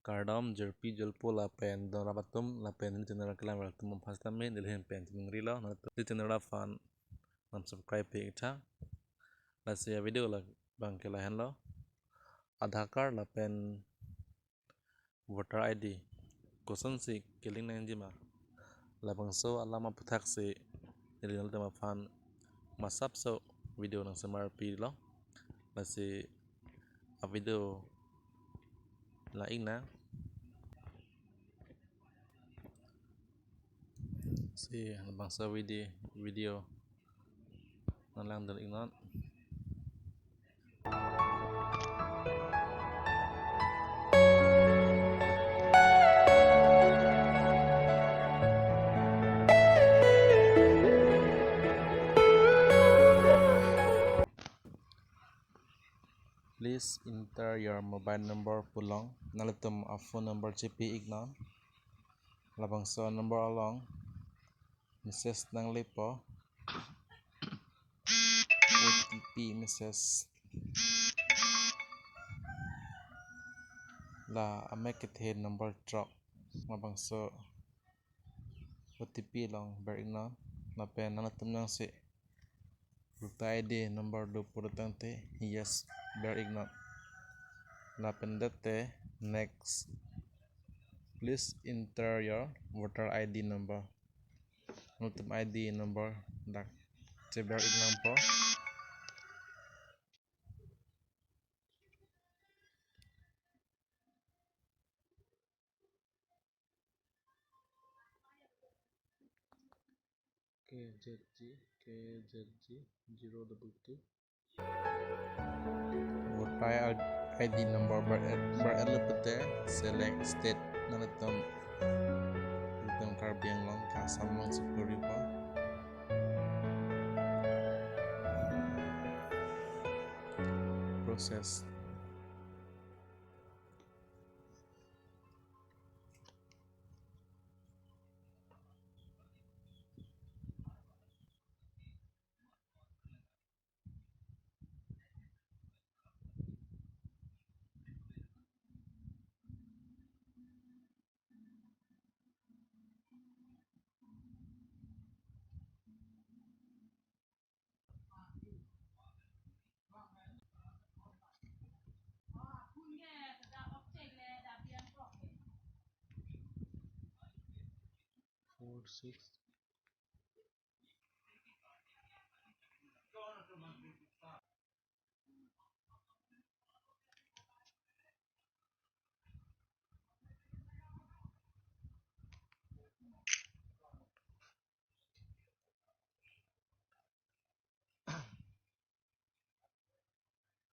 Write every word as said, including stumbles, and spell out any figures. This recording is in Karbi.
Kardom jirpi jirpo lapen donrap atum lapen neli channel kelang atum aphan sitame neli ahin pen chiningrilo, nangtum neli channel aphan nang subscribe pi ik tha. Lasi avideo labang ke lahenlo. Aadhaar card lapen voter I D kosonsi kelink nangji ma, labangso alam aputhaksi neli nangtum aphan masapso video nangsemar pilo. Lasi avideo lang-ik nang. Si labangso video, video nang langdun iknon. Please enter your mobile number pu along nanglitum a phone number chipi iknon. Labangso number along message nanglepo, O T P message. La amek kethe number throk, labangso O T P along ber iknon. Lapen nangtum jongsi voter I D number do pulo tangte yes ber iknon. Lapen det te next. Please enter your voter I D number. Nangtum I D number dak cheber ik nangpo. K Z G, K Z G zero double two. Voter I D number ber-, ber-, ber-, pute select state, nangtum, nangtum Karbi Anglong ke Assam along sukuri po. Process. Four six